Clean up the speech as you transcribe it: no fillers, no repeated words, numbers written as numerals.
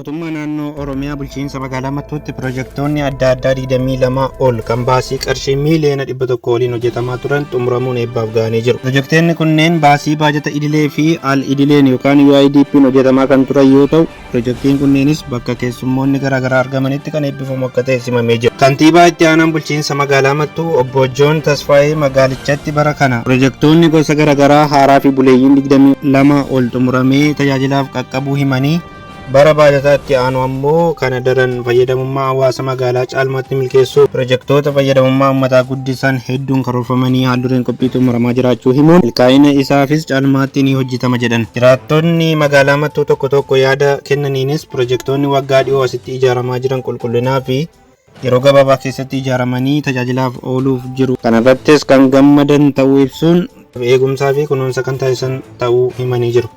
Mootummaa naannoo Oromiyaa bulchiinsa magaalaa Mattuutti pirojektoonni adda addaa 22 ol kan baasii qarshii miiliyoona 100 oliin hojjetamaa turan xumuramuun eebbaaf gahanii jiru. Pirojektoonni kunneen baasii baajata idilee fi al idileen yookaan UIDP'n hojjetamaa kan turan yoo ta'u, pirojektiin kunneenis bakka keessummoonni garaagaraa argamanitti kan eebbifamu akka ta'e simamee jira. Kantiibaa itti aanaan bulchiinsa magaalaa Mattuu obbo Joon Tasfaayee magaalichatti bara kana pirojektoonni gosa garaagaraa haaraa fi buleeyyiin 22 ol xumuramee tajaajilaaf qaqqabuu himanii, bara baajataa itti aanu ammoo kana daran fayyadamummaa hawaasa magaalaa caalmaatti milkeessuuf pirojektoota fayyadamummaa uummataa guddisan hedduun karoorfamanii haaldureen qophii xumuramaa jiraachuu himuun milkaa'ina isaafis caalmaatti ni hojjetama jedhan. Jiraattonni magaalaa Mattuu tokko tokko yaada kennaniinis pirojektoonni waggaa dhiyoo asitti ijaaramaa jiran qulqullinaa fi yeroo gabaabaa keessatti ijaaramanii tajaajilaaf ooluuf jiru. Kanarrattis kan gammadan ta'uu ibsuun eegumsaa fi kunuunsa kan taasisan ta'uu himanii jiru.